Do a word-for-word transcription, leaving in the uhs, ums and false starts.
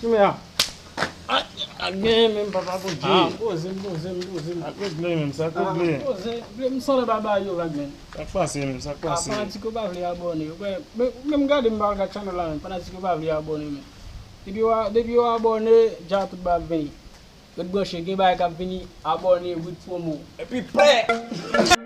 Kounya. Ay, ak gen menm papa Bondye. Ah, poze m, poze m, poze m. Ak regle menm, sa k regle. Poze, m sanble pa ba yo vag menm. Sa k pase menm, sa k pase. Fanatik yo pa vle abòne. Ou wè, men, men m gade m pa gad channel la menm. Fanatik yo pa vle abòne menm. Depi yo, depi yo abòne, dja tout bagay ap vini. Ret branche, gen bagay k ap vini, abòne, with promo. Epi pè!